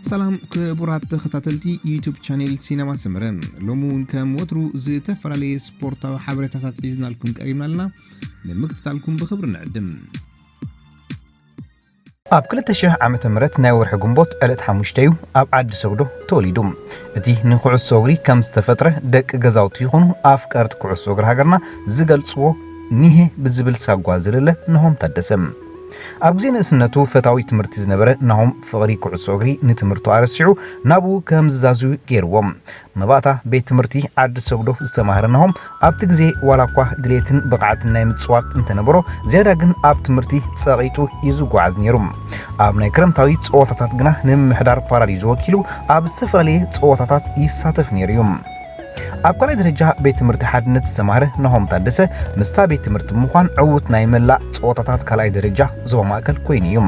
ሰላም ክቡራት ተኸታተልቲ ዩቱብ ቻኔል ሲነማ ሰመረ፣ ሎሚ እውን ከም ወትሩ ዝተፈላለየ ስፖርታዊ ሓበሬታታት ሒዝናልኩም ቀሪብና ኣለና። ንምክትታልኩም ብኽብሪ ንዕድም። ኣብ ክልተ ሽሕ ዓመተ ምህረት ናይ ወርሒ ግንቦት ዕለት ሓሙሽተ እዩ ኣብ ዓዲ ሰግዶ ተወሊዱ። እቲ ንኩዕሶ እግሪ ከም ዝተፈጥረ ደቂ ገዛውቲ ይኹኑ ኣፍቀርቲ ኩዕሶ እግሪ ሃገርና ዝገልጽዎ፣ ኒሄ ብዝብል ሳጓ ዝልለ ናሆም ታደሰ። ኣብ ግዜ ንእስነቱ ፈታዊ ትምህርቲ ዝነበረ ናሆም፣ ፍቕሪ ኩዕሶ እግሪ ንትምህርቱ ኣረሲዑ ናብኡ ከም ዝዛዝዩ ገይርዎ። መባእታ ቤት ትምህርቲ ዓዲ ሰግዶ ዝተማህረ ናሆም፣ ኣብቲ ግዜ ዋላ እኳ ድሌትን ብቕዓትን ናይ ምጽዋት እንተነበሮ፣ ዝያዳ ግን ኣብ ትምህርቲ ጸቒጡ እዩ ዝጓዓዝ ነይሩ። ኣብ ናይ ክረምታዊ ጸወታታት ግና ንምምሕዳር ፓራዲዞ ወኪሉ ኣብ ዝተፈላለየ ጸወታታት ይሳተፍ ነይሩ እዩ። ኣብ ካልኣይ ደረጃ ቤት ትምህርቲ ሓድነት ዝተማህረ ናሆም ታደሰ፣ ምስታ ቤት ትምህርቲ ብምዃን ዕዉት ናይ መላእ ጸወታታት ካልኣይ ደረጃ ዞባ ማእከል ኮይኑ እዩ።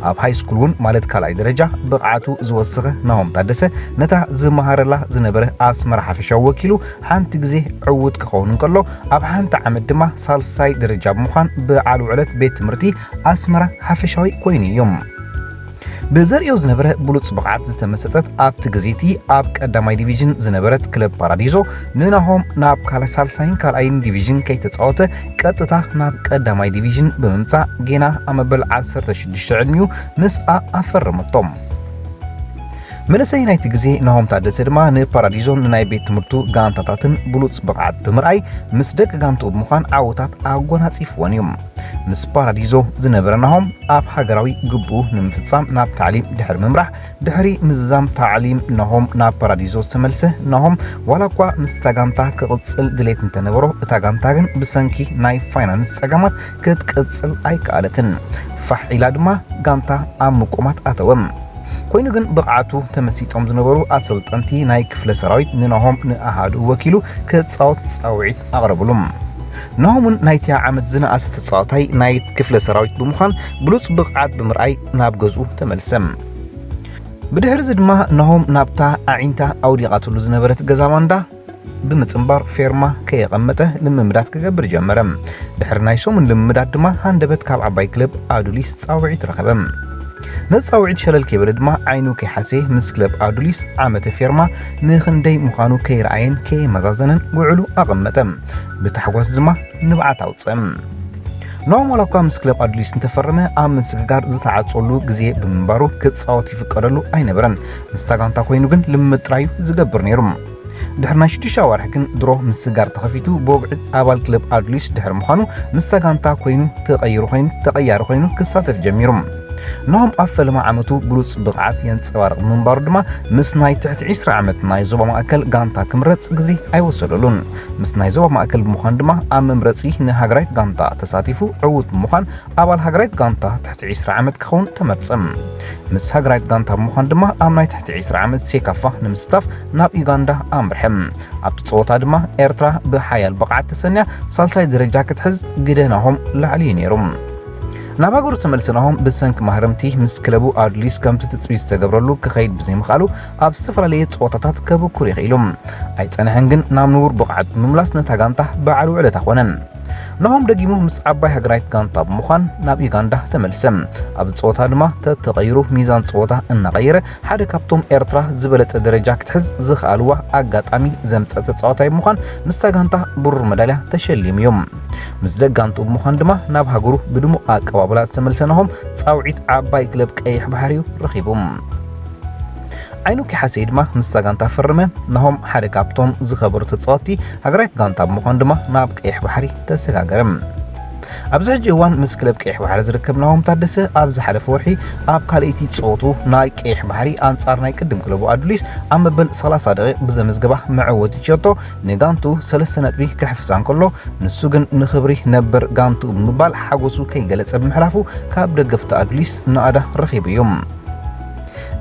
ኣብ ሃይ ስኩል እውን፣ ማለት ካልኣይ ደረጃ፣ ብቕዓቱ ዝወሰኸ ናሆም ታደሰ፣ ነታ ዝመሃረላ ዝነበረ ኣስመራ ሓፈሻዊ ወኪሉ ሓንቲ ግዜ ዕዉት ክኸውን እንከሎ፣ ኣብ ሓንቲ ዓመት ድማ ሳልሳይ ደረጃ ብምዃን በዓል ውዕለት ቤት ትምህርቲ ኣስመራ ሓፈሻዊ ኮይኑ እዩ። ብዘርእዮ ዝነበረ ብሉጽ ብቕዓት ዝተመሰጠት ኣብቲ ግዜ እቲ ኣብ ቀዳማይ ዲቪዥን ዝነበረት ክለብ ፓራዲዞ፣ ንናሆም ናብ ካልኣይ፣ ሳልሳይን ካልኣይን ዲቪዥን ከይተጻወተ ቀጥታ ናብ ቀዳማይ ዲቪዥን ብምምጻእ፣ ጌና ኣብ መበል ዓሰርተ ሽዱሽተ ዕድሚኡ ምስኣ ኣፈረመቶ። መንእሰይ ናይቲ ግዜ ናሆም ታደሰ ድማ ንፓራዲዞን ንናይ ቤት ትምህርቱ ጋንታታትን ብሉጽ ብቕዓት ብምርኣይ፣ ምስ ደቂ ጋንትኡ ብምዃን ዓወታት ኣጎናጺፍወን እዩ። ምስ ፓራዲዞ ዝነበረ ናሆም፣ ኣብ ሃገራዊ ግቡኡ ንምፍጻም ናብ ታዕሊም ድሕሪ ምምራሕ፣ ድሕሪ ምዝዛም ታዕሊም ናሆም ናብ ፓራዲዞ ዝተመልሰ ናሆም፣ ዋላ እኳ ምስታ ጋንታ ክቕጽል ድሌት እንተነበሮ፣ እታ ጋንታ ግን ብሰንኪ ናይ ፋይናንስ ጸገማት ክትቅጽል ኣይከኣለትን። ፋሕ ኢላ ድማ ጋንታ ኣብ ምቁማት ኣተወ። ኮይኑ ግን ብቕዓቱ ተመሲጦም ዝነበሩ ኣሰልጠንቲ ናይ ክፍለ ሰራዊት ንናሆም ንኣሃዱ ወኪሉ ክጻወት ጻውዒት ኣቕረብሉ። ናሆም እውን ናይቲ ዓመት ዝነኣሰ ተጻዋታይ ናይ ክፍለ ሰራዊት ብምዃን ብሉጽ ብቕዓት ብምርኣይ ናብ ገዝኡ ተመልሰ። ብድሕሪ እዚ ድማ ናሆም ናብታ ኣዒንታ ኣውዲቓትሉ ዝነበረት ገዛ ማንዳ ብምጽንባር ፌርማ ከየቐመጠ ልምምዳት ክገብር ጀመረ። ድሕሪ ናይ ሰሙን ልምምዳት ድማ ሃንደበት ካብ ዓባይ ክለብ ኣዱሊስ ጻውዒት ረኸበ። ነዚ ጻውዒት ሸለል ከይበለ ድማ ዓይኑ ከይሓሰየ ምስ ክለብ ኣዱሊስ ዓመተ ፌርማ ንኽንደይ ምዃኑ ከይረኣየን ከየመዛዘነን ውዕሉ ኣቐመጠ። ብታሕጓስ ድማ ንብዓት ኣውጽአ። ናሆም ዋላ እኳ ምስ ክለብ ኣዱሊስ እንተፈረመ፣ ኣብ ምስግጋር ዝተዓጸሉ ግዜ ብምንባሩ ክጻወት ይፍቀደሉ ኣይነበረን። ምስታ ጋንታ ኮይኑ ግን ልምምድ ጥራዩ ዝገብር ነይሩ። ድሕሪ ናይ ሽዱሽተ ኣዋርሕ ግን ድሮ ምስጋር ተኸፊቱ፣ ብወግዒ ኣባል ክለብ ኣዱሊስ ድሕሪ ምዃኑ ምስታ ጋንታ ኮይኑ ተቐይሩ ኮይኑ፣ ተቐያሪ ኮይኑ ክሳተፍ ጀሚሩ። ናሆም ኣብ ፈለማ ዓመቱ ብሉጽ ብቕዓት የንጸባርቕ ብምንባሩ ድማ ምስ ናይ ትሕቲ ዒስራ ዓመት ናይ ዞባ ማእከል ጋንታ ክምረጽ ግዜ ኣይወሰደሉን። ምስ ናይ ዞባ ማእከል ብምዃን ድማ ኣብ መምረጺ ንሃገራዊት ጋንታ ተሳቲፉ ዕዉት ብምዃን ኣባል ሃገራዊት ጋንታ ትሕቲ ዒስራ ዓመት ክኸውን ተመርጸ። ምስ ሃገራዊት ጋንታ ብምዃን ድማ ኣብ ናይ ትሕቲ ዒስራ ዓመት ሴካፋ ንምስታፍ ናብ ዩጋንዳ ኣምርሐ። ኣብቲ ጸወታ ድማ ኤርትራ ብሓያል ብቕዓት ተሰንያ ሳልሳይ ደረጃ ክትሕዝ ግደ ናሆም ላዕሊ እዩ ነይሩ። ናብ ሃገሩ ዝተመልሰ ናሆም ብሰንኪ ማህረምቲ ምስ ክለቡ ኣዱሊስ ከምቲ ትጽቢት ዝተገብረሉ ክኸይድ ብዘይምኽኣሉ ኣብ ዝተፈላለየ ጸወታታት ከብኩር ይኽኢሉ። ኣይጸንሐን ግን ናብ ንቡር ብቕዓት ብምምላስ ነታ ጋንታ በዓል ውዕለታ ኮነ። ናሆም ደጊሙ ምስ ዓባይ ሃገራዊት ጋንታ ብምዃን ናብ ዩጋንዳ ተመልሰ። ኣብ ጸወታ ድማ ተተቐይሩ ሚዛን ጸወታ እናቐየረ ሓደ ካብቶም ኤርትራ ዝበለጸ ደረጃ ክትሕዝ ዝኽኣልዋ ኣጋጣሚ ዘምጸ ተጻዋታይ ብምዃን ምስታ ጋንታ ብሩር መዳልያ ተሸሊሙ እዩ። ምስ ደቂ ጋንትኡ ብምዃን ድማ ናብ ሃገሩ ብድሙቕ ኣቀባብላ ዝተመልሰ ናሆም ጻውዒት ዓባይ ክለብ ቀይሕ ባሕሪ እዩ ረኺቡ። ዓይኑ ከይሓሰየ ድማ ምስታ ጋንታ ፈረመ። ናሆም ሓደ ካብቶም ዝኸበሩ ተጻወትቲ ሃገራዊት ጋንታ ብምዃን ድማ ናብ ቀይሕ ባሕሪ ተሰጋገረ። ኣብዚ ሕጂ እዋን ምስ ክለብ ቀይሕ ባሕሪ ዝርከብ ናሆም ታደሰ ኣብ ዝሓለፈ ወርሒ ኣብ ካልኣይቲ ጸወቱ ናይ ቀይሕ ባሕሪ ኣንጻር ናይ ቅድም ክለቡ ኣዱሊስ ኣብ መበል ሰላሳ ደቂቕ ብዘመዝገባ መዕወቲ ሸቶ ንጋንቱ ሰለስተ ነጥቢ ከሕፍሳ እንከሎ፣ ንሱ ግን ንኽብሪ ነበር ጋንቱ ብምባል ሓጎሱ ከይገለጸ ብምሕላፉ ካብ ደገፍቲ ኣዱሊስ ናእዳ ረኺቡ እዩ።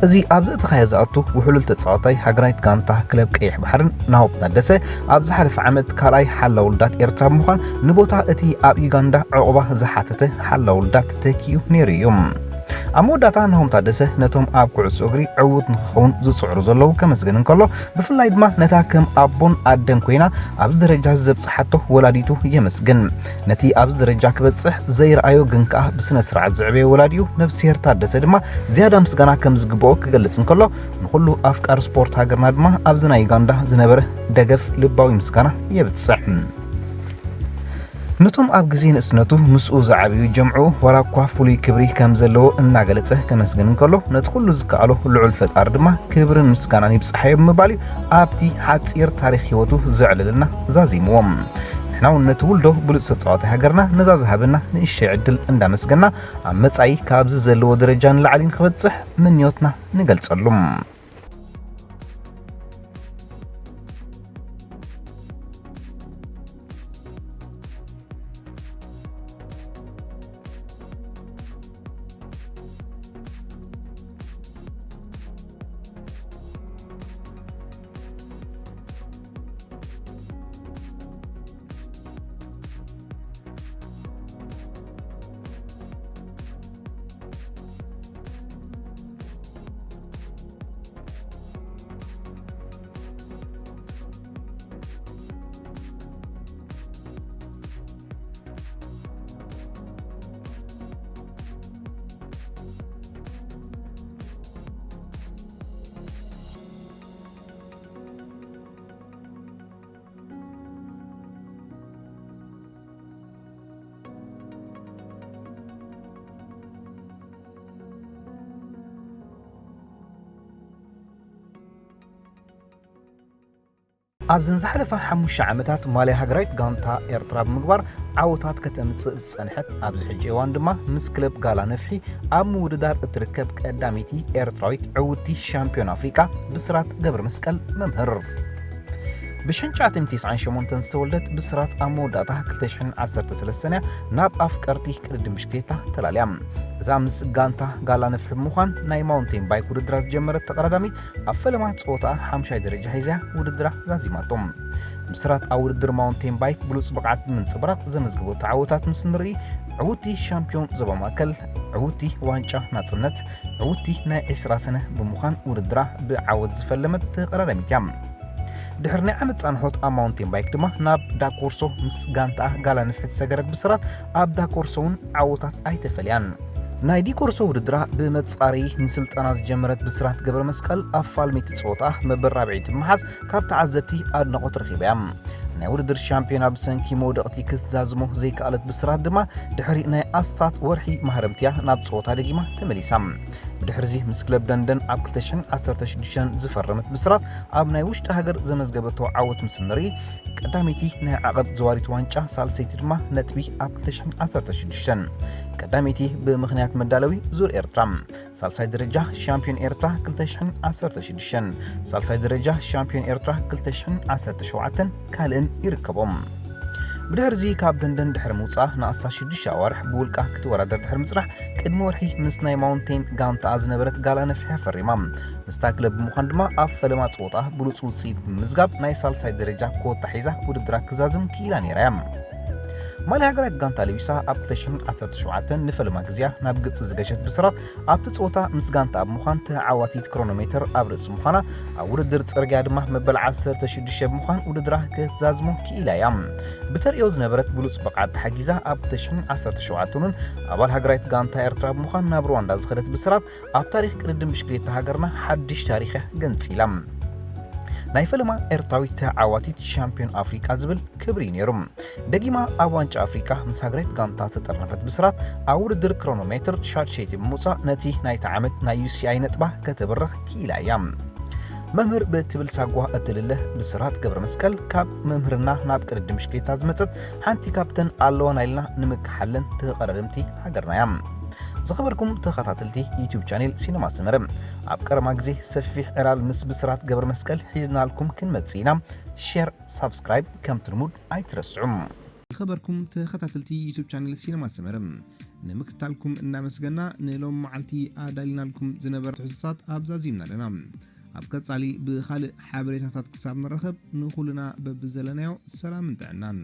እዚ ኣብዚ እተኻየ ዝኣቱ ውሕሉል ተጻዋታይ ሃገራዊት ጋንታ ክለብ ቀይሕ ባሕርን ናሆም ታደሰ ኣብ ዝሓለፈ ዓመት ካልኣይ ሓላው ውልዳት ኤርትራ ብምዃን ንቦታ እቲ ኣብ ዩጋንዳ ዕቑባ ዝሓተተ ሓላው ውልዳት ተኪኡ ነይሩ እዩ። ኣብ መወዳእታ ናሆም ታደሰ ነቶም ኣብ ኩዕሶ እግሪ ዕዉት ንክኸውን ዝፅዕሩ ዘለዉ ከመስግን እንከሎ፣ ብፍላይ ድማ ነታ ከም ኣቦን ኣደን ኮይና ኣብዚ ደረጃ ዘብፅሓቶ ወላዲቱ የመስግን። ነቲ ኣብዚ ደረጃ ክበፅሕ ዘይረኣዮ ግን ከኣ ብስነ ስርዓት ዘዕበየ ወላዲኡ ነብስሄር ታደሰ ድማ ዝያዳ ምስጋና ከም ዝግብኦ ክገልጽ እንከሎ፣ ንኹሉ ኣፍቃሪ ስፖርት ሃገርና ድማ ኣብዚ ናይ ዩጋንዳ ዝነበረ ደገፍ ልባዊ ምስጋና የብጽሕ። ነቶም ኣብ ግዜ ንእስነቱ ምስኡ ዝዓበዩ ጀምዑ ዋላ እኳ ፍሉይ ክብሪ ከም ዘለዎ እናገለጸ ከመስግን እንከሎ፣ ነቲ ኩሉ ዝከኣሎ ልዑል ፈጣሪ ድማ ክብርን ምስጋናን ይብጽሓዮ ብምባል እዩ ኣብቲ ሓጺር ታሪኽ ህይወቱ ዘዕለለልና ዛዚምዎም። ንሕና እውን ነቲ ውልዶ ብሉጽ ተጻዋታይ ሃገርና ነዛ ዝሃበና ንእሽተይ ዕድል እንዳመስገና፣ ኣብ መጻኢ ካብዚ ዘለዎ ደረጃ ንላዕሊ ንክበጽሕ ምንዮትና ንገልጸሉ። ኣብዘን ዝሓለፋ ሓሙሽተ ዓመታት ማልያ ሃገራዊት ጋንታ ኤርትራ ብምግባር ዓወታት ከተምጽእ ዝጸንሐት፣ ኣብዚ ሕጂ እዋን ድማ ምስ ክለብ ጋላ ነፍሒ ኣብ ምውድዳር እትርከብ ቀዳመይቲ ኤርትራዊት ዕውትቲ ሻምፒዮን ኣፍሪቃ ብስራት ገብረ መስቀል መምህር። ብሽሕን ትሽዓተ ሚእትን ተስዓን ሸሞንተን ዝተወልደት ብስራት ኣብ መወዳእታ ክልተ ሽሕን ዓሰርተ ሰለስተን እያ ናብ ኣፍቀርቲ ቅድድም ብሽክሌታ ተላልያ። እዛ ምስ ጋንታ ጋላ ነፍሒ ብምዃን ናይ ማውንቴን ባይክ ውድድራ ዝጀመረት ተቐዳዳሚት ኣብ ፈለማ ጸወታ ሓምሻይ ደረጃ ሒዛ ውድድራ ዛዚማቶ። ብስራት ኣብ ውድድር ማውንቴን ባይክ ብሉጽ ብቕዓት ብምንጽብራቕ ዘመዝገበቶ ዓወታት ምስ ንርኢ፣ ዕውቲ ሻምፒዮን ዞባ ማእከል፣ ዕውቲ ዋንጫ ናጽነት፣ ዕውቲ ናይ ዕስራ ሰነ ብምዃን ውድድራ ብዓወት ዝፈለመት ተቐዳዳሚት እያ። ድሕሪ ናይ ዓመት ጻንሖት ኣብ ማውንቴን ባይክ ድማ ናብ ዳኮርሶ ምስ ጋንታኣ ጋላ ንፍሒ ዝሰገረት ብስራት፣ ኣብ ዳኮርሶ እውን ዓወታት ኣይተፈልያን። ናይ ዲኮርሶ ውድድራ ብመጻረዪ ንስልጠና ዝጀመረት ብስራት ገብረ መስቀል፣ ኣብ ፋልሚቲ ጸወታ መበል ራብዐይቲ ብምሓዝ ካብ ተዓዘብቲ ኣድናቖት ረኺባ እያ። ናይ ውድድር ሻምፒዮና ብሰንኪ መውደቕቲ ክትዛዝሞ ዘይከኣለት ብስራት ድማ ድሕሪ ናይ ኣስታት ወርሒ ማህረምቲ እያ ናብ ጸወታ ደጊማ ተመሊሳ። ብድሕርዚ ምስ ክለብ ደንደን ኣብ ክልተ ሽሕን ዓሰርተ ሽዱሽተን ዝፈረመት ብስራት፣ ኣብ ናይ ውሽጢ ሃገር ዘመዝገበቶ ዓወት ምስ ንርኢ፣ ቀዳመይቲ ናይ ዓቐብ ዘዋሪት ዋንጫ፣ ሳልሰይቲ ድማ ነጥቢ ኣብ ክልተ ሽሕን ዓሰርተ ሽዱሽተን። ቀዳመይቲ ብምኽንያት መዳለዊ ዙር ኤርትራ፣ ሳልሳይ ደረጃ ሻምፒዮን ኤርትራ ክልተ ሽሕን ዓሰርተ ሽዱሽተን፣ ሳልሳይ ደረጃ ሻምፒዮን ኤርትራ ክልተ ሽሕን ዓሰርተ ሸውዓተን ካልእን ይርከቦም። ብድሕርዚ ካብ ደንደን ድሕሪ ምውጻእ ንኣስታት ሽዱሽተ ኣዋርሕ ብውልቃ ክትወዳደር ድሕሪ ምጽናሕ፣ ቅድሚ ወርሒ ምስ ናይ ማውንቴን ጋንታኣ ዝነበረት ጋላ ነፍሒ ፈሪማ። ምስታ ክለብ ብምዃን ድማ ኣብ ፈለማ ጸወታ ብሉጽ ውጽኢት ብምምዝጋብ ናይ ሳልሳይ ደረጃ ኮታ ሒዛ ውድድራ ክዛዝም ክኢላ ነይራ እያ። ማልያ ሃገራዊት ጋንታ ለቢሳ ኣብ ክልተ ሽሕን ዓሰርተ ሸውዓተን ንፈለማ ግዜኣ ናብ ግብጺ ዝገሸት ብስራት፣ ኣብቲ ጸወታ ምስ ጋንታኣ ብምዃን ተዓዋቲት ክሮኖሜተር ኣብ ርእሲ ምዃና፣ ኣብ ውድድር ጽርግያ ድማ መበል ዓሰርተ ሽዱሽተ ብምዃን ውድድራ ክትዛዝሞ ክኢላ እያ። ብተርእዮ ዝነበረት ብሉጽ ብቕዓት ተሓጊዛ ኣብ ክልተ ሽሕን ዓሰርተ ሸውዓተን እውን ኣባል ሃገራዊት ጋንታ ኤርትራ ብምዃን ናብ ሩዋንዳ ዝኸደት ብስራት፣ ኣብ ታሪኽ ቅድድም ብሽክሌታ ሃገርና ሓድሽ ታሪኽ እያ ገንጺላ። ናይ ፈለማ ኤርትራዊት ተዓዋቲት ሻምፒዮን ኣፍሪቃ ዝብል ክብሪ እዩ ነይሩ። ደጊማ ኣብ ዋንጫ ኣፍሪቃ ምስ ሃገራዊት ጋንታ ዝተጠርነፈት ብስራት፣ ኣብ ውድድር ክሮኖሜትር ሻድሸይቲ ብምውጻእ ነቲ ናይቲ ዓመት ናይ ዩ ሲ ኣይ ነጥባ ከተብርኽ ክኢላ እያ። መምህር ብእትብል ሳጓ እትልለ ብስራት ገብረ መስቀል፣ ካብ መምህርና ናብ ቅድድም ብሽክሌታ ዝመጸት ሓንቲ ካብተን ኣለዋ ናይልና ንምክሓለን ተቐዳደምቲ ሃገርና እያ። ዝኸበርኩም ተኸታተልቲ ዩቲዩብ ቻኔል ሲነማ ሰመረ፣ ኣብ ቀረማ ግዜ ሰፊሕ ዕላል ምስ ብስራት ገብረ መስቀል ሒዝናልኩም ክንመጽእ ኢና። ሼር፣ ሳብስክራይብ ከምቲ ልሙድ ኣይትረስዑ። ዝኸበርኩም ተኸታተልቲ ዩቲዩብ ቻነል ሲነማ ሰመረ፣ ንምክትታልኩም እናመስገና፣ ንሎም መዓልቲ ኣዳሊናልኩም ዝነበረ ትሕዝቶታት ኣብዛዚምና ኣለና። ኣብ ቀጻሊ ብኻልእ ሓበሬታታት ክሳብ ንራኸብ፣ ንኹልና በብዘለናዮ ሰላምን ጥዕናን።